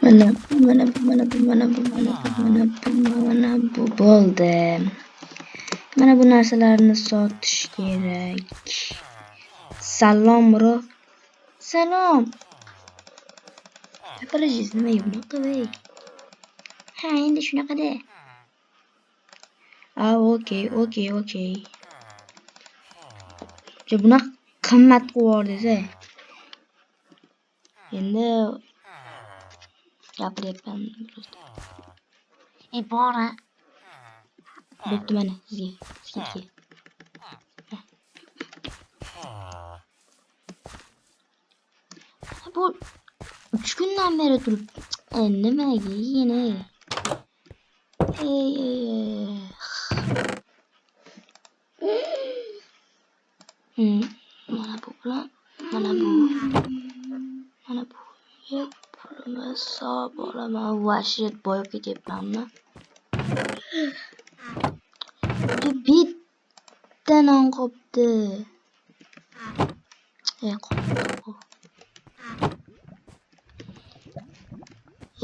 Mana bu, mana bu, mana bu, mana bu, mana bu, mana bu, mana bu bo'ldi. Mana bu narsalarni sotish kerak. Salom, bro. Salom. Gapirishingiz nimaga bunaqa, ey? Ha, endi shunaqada. A, okey, okey, okey. Bunaqa qimmat qilib yubordingiz, ey. Endi gapiryapman. E bor a. Bo'pti, mana sizga скидка. Bu 3 kundan beri turibdi. Nimaga yana? Ey, ey, ey. Mana bu bilan, mana bu. Mana bu. Pulimiz hisob olaman. Вообще boyib ketyapmanmi? Bitta non qolibdi. E, qolibdi.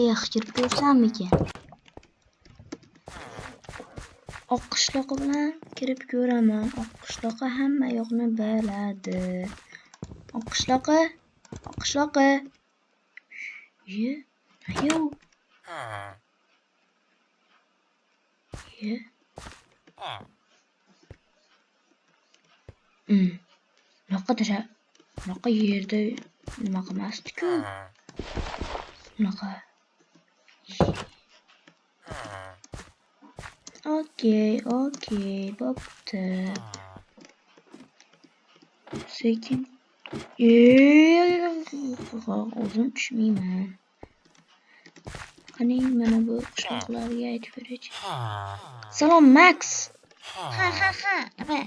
Eh, kirib ko'rsammikan? Oqqishloqi bilan kirib ko'raman. Oqqishloqi hamma yoqni biladi. Oqqishloqi, oqqishloqi. Iye, nima u? Iye. Bunaqa tasha, bunaqa yerda nima qilmasdi-ku. Bunaqa. Okey, okey, bo'pti. Sekin. O'zim tushmayman. Qaning, mana bu qishloqlarga aytib ko'raychi. Salom, Max. Ha ha ha. Nima?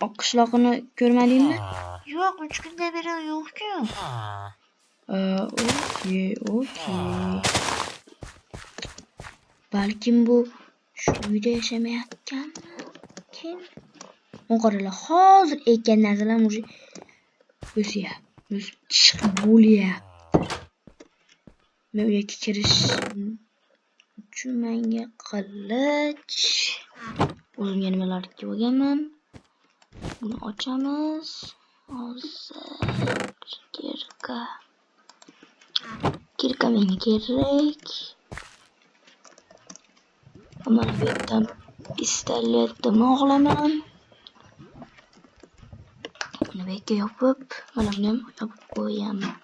Oqqishloqini ko'rmadingmi? Yo'q, 3 kundan beri yo'q-ku. Okey, okey. Balkim bu shu uyda yashamayotganmikin? Qaranglar, hozir ekkan narsalar уже o'syapti. O'sib chiqib bo'lyapti. Men u yerga kirish uchun menga qilich, o'zimga nimalar olganman. Buni ochamiz. Hozir kirka. Kirka menga kerak. Mana bu yerdan pistoletimni olaman. Buni bu yerga yopib, mana buni ham yopib qo'yaman.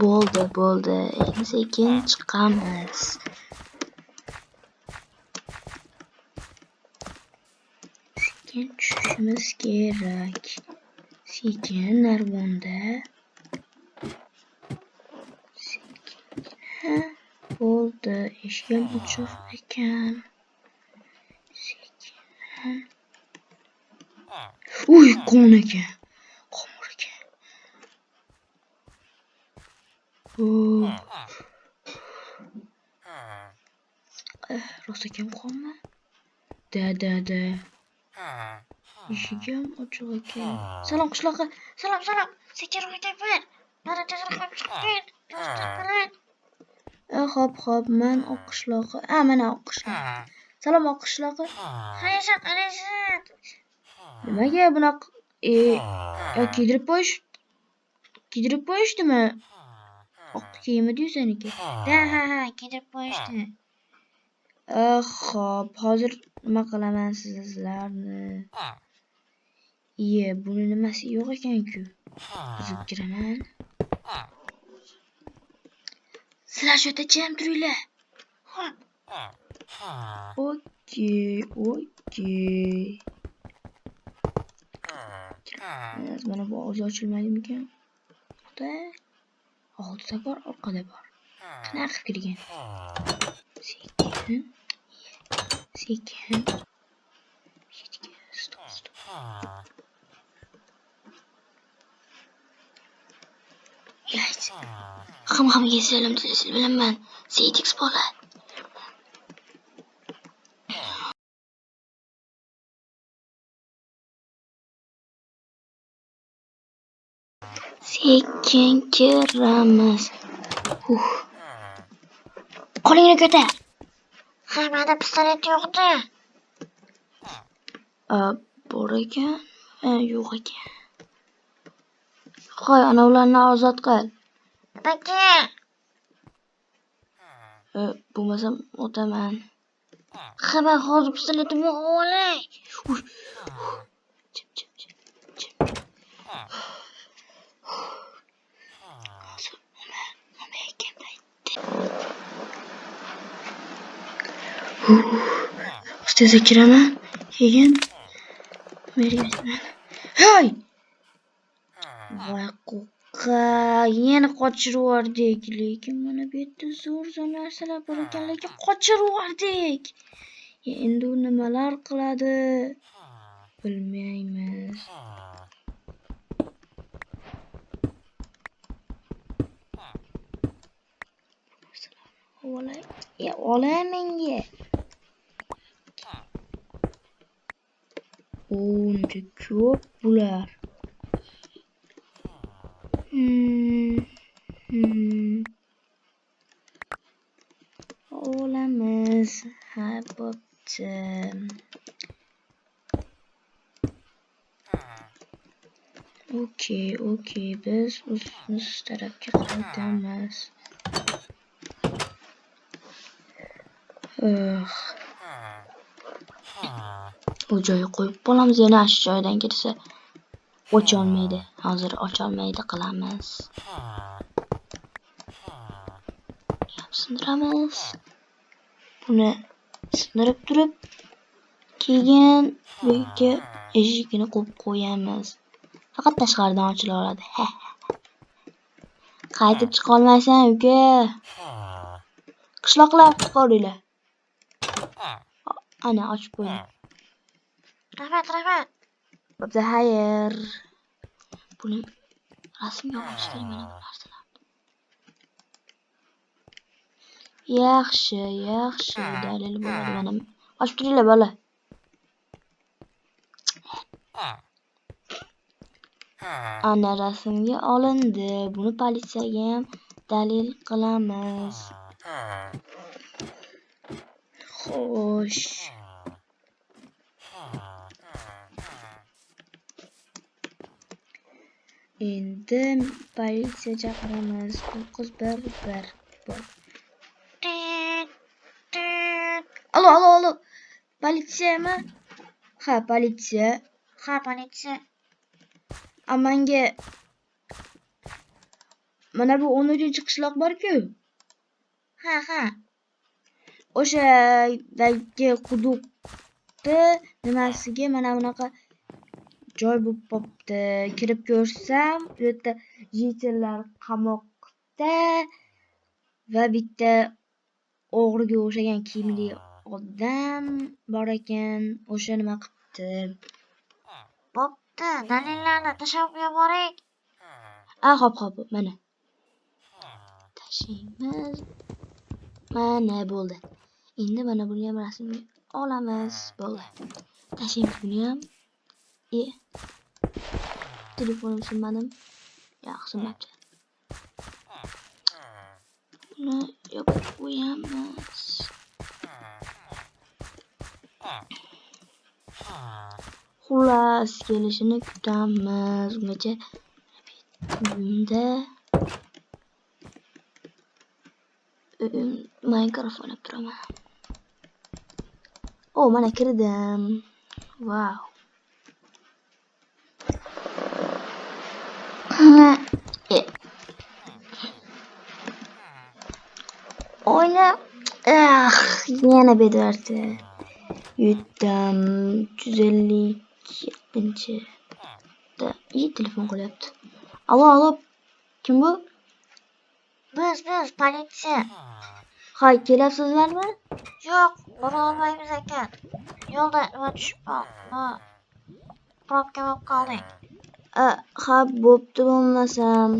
Bo'ldi, bo'ldi. Endi sekin chiqamiz. Sekin tushishimiz kerak. Sekin narvonda. Sekingina. Bo'ldi. Eshik ham ochiq ekan. Sekin. Uy, qon ekan. Qon bor ekan. Rost ekan qonmi? Da, da, da. Eshik ham ochiq ekan. Salom, qishloqqa. Salom, salom. Sekin o'tyapman. Mana tezroq olib chiqib ket. Do'stlar bilan. Xo'p, xo'p, man oqqishloqi. A, mana oqqishloq. Salom, oqqishloqi. Ha, yashat, yashat. Nimaga bunaqa yo kiydirib qo'yish, kiydirib qo'yishdimi? Oq kiyimi-ku seniki. Ha ha ha, kiydirib qo'yishdi. Xo'p, hozir nima qilaman sizlarni? Iye, buni nimasi yo'q ekan-ku. Buzib kiraman. Sizlar shu yerda jim turinglar. Xo'p. Okey, okey. Mana bu og'zi ochilmaydimikan? Xudo. Oldida bor, orqada bor. Qanaqa qilib kirgan? Sekin. Sekin. Stop, stop. Hamma-hammaga salom, bilaman. Seytix bola. Sekin kiramiz. Qo'lingni ko'tar. Ha, menda pistolet yo'q-da. Bor ekan, yo'q ekan. Qo'y, ana ularni ozod qil. Nimaga? Bo'lmasam otaman. Ha, men hozir pistoletimni olay. Chip, chip, chip, chip. Hozir Umar akam aytdi. Tezda kiraman, keyin meriga aytaman. Hey! Voy qo'qqa, yana qochirib yubordik. Lekin mana bu yerda zo'r-zo'r narsalar bor ekan, lekin qochirib yubordik. Endi u nimalar qiladi? Bilmaymiz. Olay menga. Uncha ko'p bular. Olamiz. Ha, bo'pti. Okey, okey, biz o'zimiz tarafga qaytamiz. U joyga qo'yib qolamiz, yana shu joydan kirsa ocholmaydi. Hozir ocholmaydi qilamiz. Sindiramiz. Buni sindirib turib, keyin bu yerga eshigini qo'yib qo'yamiz. Faqat tashqaridan ochila oladi. Qaytib chiqa olmaysan, uka. Qishloqlar qutqaringlar. Ana ochib qo'ydim. Rahmat, rahmat. Bo'pti, xayr. Buni rasmga olish kerak mana bu narsalarni. Yaxshi, yaxshi dalil bo'ladi mana. Ochib turinglar bola. Ana rasmga olindi. Buni politsiyaga ham dalil qilamiz. Xo'sh. Endi politsiya chaqiramiz. 911. Alo, alo, alo. Politsiyami? Ha, politsiya. Ha, politsiya. Menga mana bu 13-qishloq bor-ku. Ha, ha. O'shadagi quduqni nimasiga mana bunaqa joy bo'lib qopti. Kirib ko'rsam, u yerda jitellar qamoqda va bitta o'g'riga o'xshagan kiyimli odam bor ekan. O'sha nima qilibdi? Bo'pti, dalillarni tashlab yuboring. Hop, hop, mana. Tashlaymiz. Mana bo'ldi. Endi mana buni ham rasmga olamiz. Bo'ldi. Tashlaymiz buni ham. Telefonim sinmadim. Yo'q, sinmabdi. Buni yopib qo'yamiz. Xullas, kelishini kutamiz. Ungacha uyimda Minecraft o'ynab turaman. O, mana kirdim. Vau. O'yna. Yana bedardi. Yutdim. 357. İyi telefon qo'lyapti. Alo, alo. Kim bu? Biz, politsiya. Ha, kelyapsizlarmi? Yo'q, bora olmaymiz ekan. Yo'lda nima tushib qoldi? Probka bo'lib qoldik. Ha, bo'pti bo'lmasam.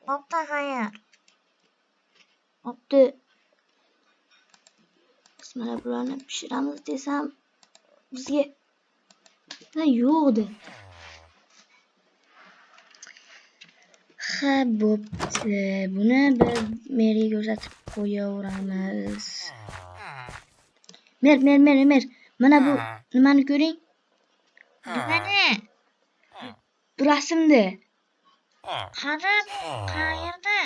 Bo'pti, xayr. Bo'pti. Biz mana bularni pishiramiz desam, bizga yo'qdi. Ha, bo'pti. Buni bir merga ko'rsatib qo'yaveramiz. Mer, mer, mer, mer. Mana bu nimani ko'ring? Nimani? Bu rasmni. Qani bu? Qayerda?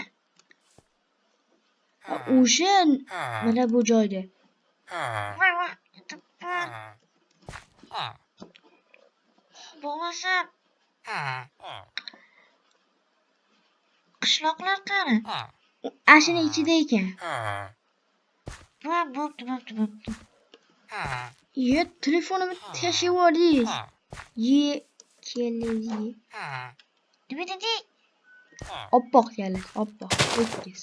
O'sha mana bu joyda. Voy voy, bo'lmasa qishloqlar qani? Ashuni ichida ekan. Voy, bo'pti, bo'pti, bo'pti. Ye, telefonimni tashlab yubordingiz. Ye, keldi. Nima deding? Oppoq kalla, oppoq, ho'kiz.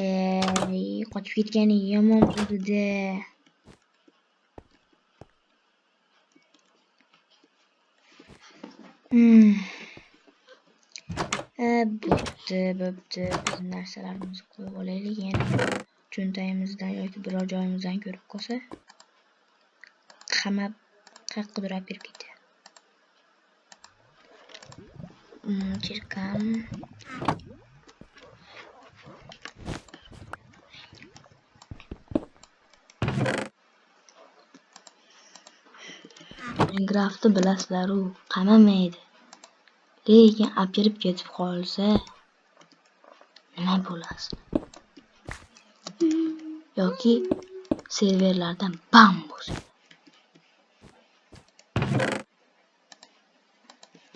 Ey, qochib ketgani yomon bo'ldi-da. Bo'pti, bo'pti. Biz narsalarimizni qo'yib olaylik. Yana cho'ntagimizdan yoki biror joyimizdan ko'rib qolsa, qamab qayoqqadir olib berib ketadi. Chirkam. Minecraftni bilasizlar-u, qamamaydi. Lekin olib kirib ketib qolsa, nima bo'ladi? Yoki serverlardan bam bo'lsa.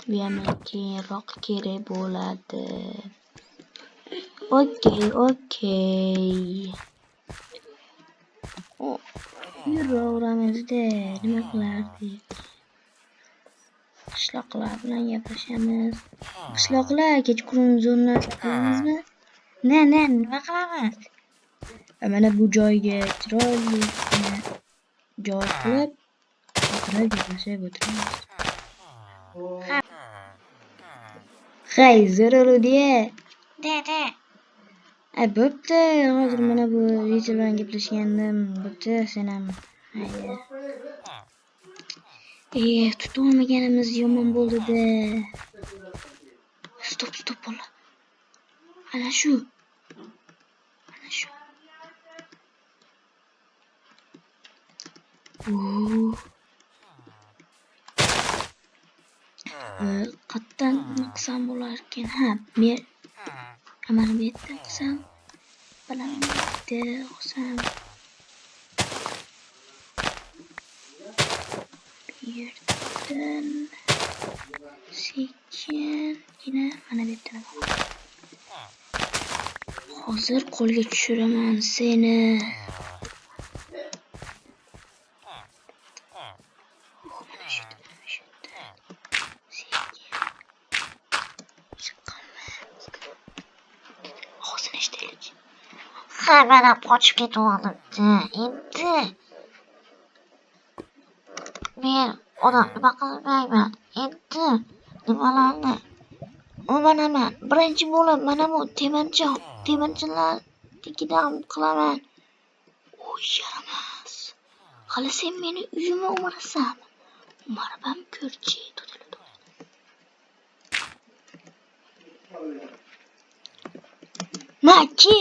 Bu ham keyinroq kerak bo'ladi. Okey, okey. Yuraveramizda, nima qilardik? Qishloqlar bilan gaplashamiz. Qishloqlar kechqurun zo'r narsa qilamizmi? Ne, ne, nima qilamiz? Mana bu joyga chiroyli joy qilib, o'tirib gaplashib o'tiramiz. Hey, zo'r. De, de. Bo'pti, hozir mana bu Rachel bilan gaplashgandim. Bo'pti, sen ham. Haydi. Tutolmaganimiz yomon bo'ldi-da. Stop, stop bola. Ana shu. Ana shu. Qayerdan nima qilsam bo'larkan? Ha, men mana bu yerdan qilsam, mana bu yerda qilsam. Bu yerdan sekingina mana bu yerdan. Hozir qo'lga tushiraman seni. Mana shu yerda, mana shu yerda. Sekin. Chiqaman. Og'zini eshitaylik. Ha, men ham qochib ketib. Endi men odam nima qilmayman. Endi nimalarni o'manaman. Birinchi bo'lib mana bu temirchilarnikidan qilaman. Oy, yaramas. Hali sen meni uyimga o'marasan. O'marib ham ko'rchi. Maki!